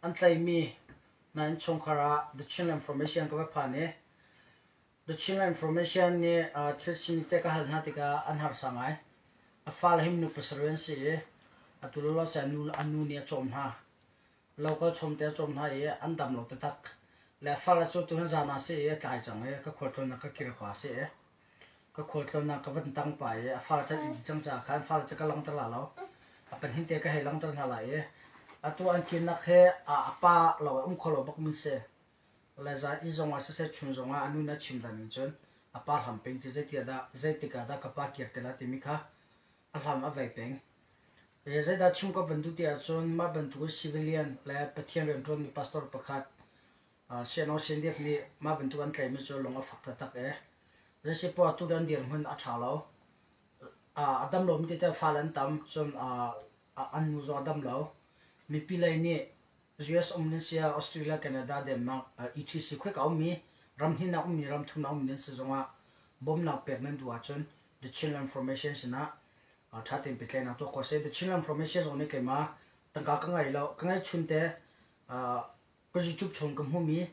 An tlaihmi na innchungkhar ah The Chinland Information ka va phan i The Chinland Information nih thil chim te ka hal hna tikah an harsa ngai. A fale hi nu pasarih an si i atu lawlaw cu a nu nih a cawm hna. Local chawmte a cawm hna i an dam lo taktak. Le fale cu tuhan zan ah si i a tlai cang i ka khualtlawnnak ka kir khua a si i ka khualtlawnnak ka van tang pah i a fale cu an i cang caah khan fale cu ka langhter la lo. A pahnih te ka hei langhter hna lai i atu an kirnak hi a pa lo a um kho lo bak min si. Le zan i zong ah siseh chun zong ah a nu nih a chim dan in cun a pa hlam peng ti zeitik ah dah zeitik ah dah ka pa kir te la timi kha a hlam a vei peng. Zeidah chim ka van duh ti ahcun mah bantuk civilian le Pathian rianṭuanmi pastor pakhat CNO CNDF nih mah bantuk an tlaihmi cu lung a fak taktak ee. Zeisipoah tutan dirhmun a ṭha lo. A dam lomi tete fale an tam cun an nu zong a dam lo. Mipi lei nih US um nan si ah Australia, Canada, Denmark, etc. Khuika ummi ram hnihnak ummi ram thumnak ummi nan si zongah bawmhnak pek nan duh ahcun The Chinland Formation sinah ṭha tein pehtlaihnak tuah khawh a si. The Chinland Formation zong nih keimah tangka ka ngei lo, ka ngeih chun te ka YouTube chung ka hmuhmi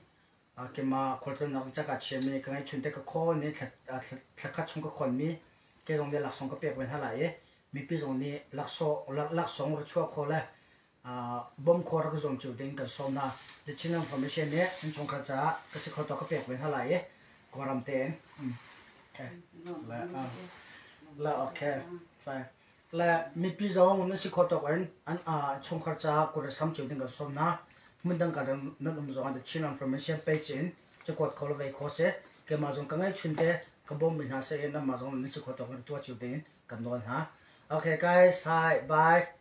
keimah khualtlawnnak ca kaa chiami ka ngeih chun te ka khawn i thla khat chung ka khawnmi kei zong nih laksawng ka pek ve hna lai i mipi zong nih laksawng ra chuah khawh le bawm khawh rak zuam cio ding kan sawm hna. The Chinland Formation nih innchungkhar caah ka si kho tawk ka pek ve hna lai i Kawlram tein. Okay. Le, le okay. Fine. Le mipi zong nan si kho tawk in an chungkhar caah kut sam cio ding kan sawm hna. Hmundang ka nan um zong The Chinland Formation page in cakuat kho le vei kho se keimah zong ka ngai chun te ka bawm mi hna se in nanmah zong nan si kho tawk in tuah cio ding in kan nawl hna. Okay guys, hi, bye.